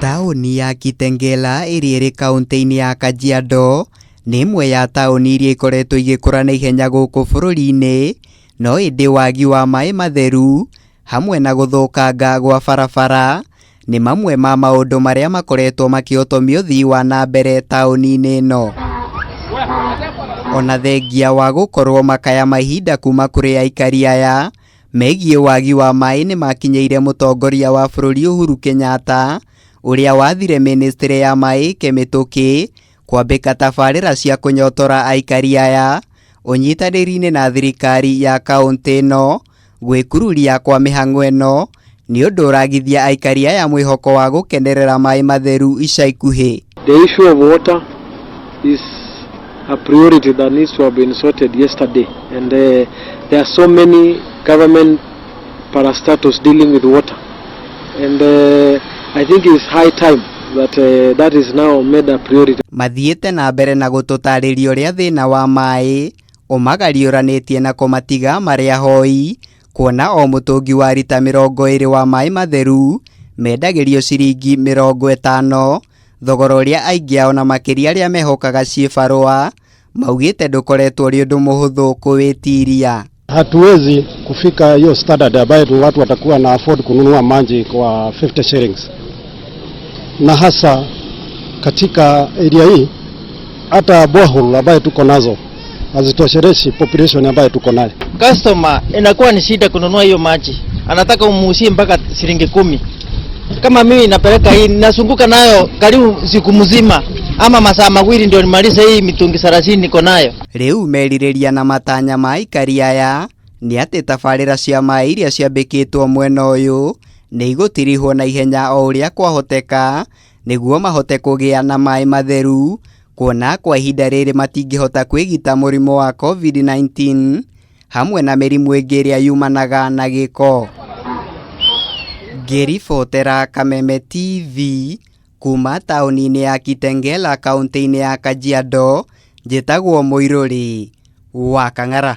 Taũni ya Kitengela ĩrĩa ĩrĩ kaũntĩ-inĩ ya Kajiado nĩ ĩmwe ya taũni iria ikoretwo igĩkũra na ihenya gũkũ bũrũri-inĩ, no ĩndĩ wagi wa maĩ matheru hamwe na gũthũkanga gwa barabara nĩ mamwe ma maũndũ marĩa makoretwo makĩhotomia ũthii wa na mbere taũni-inĩ ĩno. Ona thengia wa gũkorwo makaya mahinda kuma kũrĩ aikari aya megiĩ wagi wa maĩ nĩ makinyĩire mũtongoria wa bũrũri Uhuru Kenyatta ũrĩa wathire mĩnĩstrĩ ya maĩ ĩke mĩtũkĩ kwambĩka tabarĩra cia kũnyotora aikari aya ũnyitanĩri-inĩ na thirikari ya kaũntĩ ĩno. Gwĩkururia kwa mĩhang'o ĩno nĩ ũndũ ũragithia aikari aya mwĩhoko wa gũkenerera maĩ matheru ica ikuhĩ. The issue of water is a priority that needs to have been sorted yesterday, and there are so many government parastatals dealing with water, and I think it's high time that that is now made a priority. Mathiĩte na mbere na gũtũtarĩria ũrĩa thĩna wa maĩ ũmagariũranĩtie na kũmatiga marĩ ahoi, kuona o mũtũngi wa rita 20 wa maĩ matheru mendagĩrio ciringi 50, thogora ũrĩa aingĩ ao na makĩria arĩa mehokaga ciĩbarũa maugĩte ndũkoretwo ũrĩ ũndũ mũhũthũ kũwĩtiria. Hatuwezi kufika hiyo standard ambayo watu watakuwa na afford kununua maji kwa 50 shillings, na hasa katika area hii hata borehole ambayo tuko nazo hazitoshereshi population ambayo tuko nayo. Customer inakuwa ni shida kununua hiyo maji, anataka umuuzie mpaka shilingi 10. Kama mimi napeleka hii, nasunguka nayo karibu siku mzima ama masaa 2 ndio nimalize hii mitungi 30 niko nayo. Rĩu merirĩria na matanya ma aikari aya nĩ atĩ tabarĩra cia maĩ iria ciambĩkĩtwo mwena ũyũ nĩ igũtirihwo na ihenya o ũrĩa kwahoteka nĩguo mahote kũgĩa na maĩ matheru, kuona kwa ihinda rĩrĩ matingĩhota kwĩgita mũrimũ wa COVID-19 hamwe na mĩrimũ ĩngĩ ĩrĩa yumanaga na gĩko. Ngĩribotera Kameme TV kuma taũni-inĩ ya Kitengela kaũntĩ-inĩ ya Kajiado, njĩtagwo Mũirũrĩ wa Kang'ara.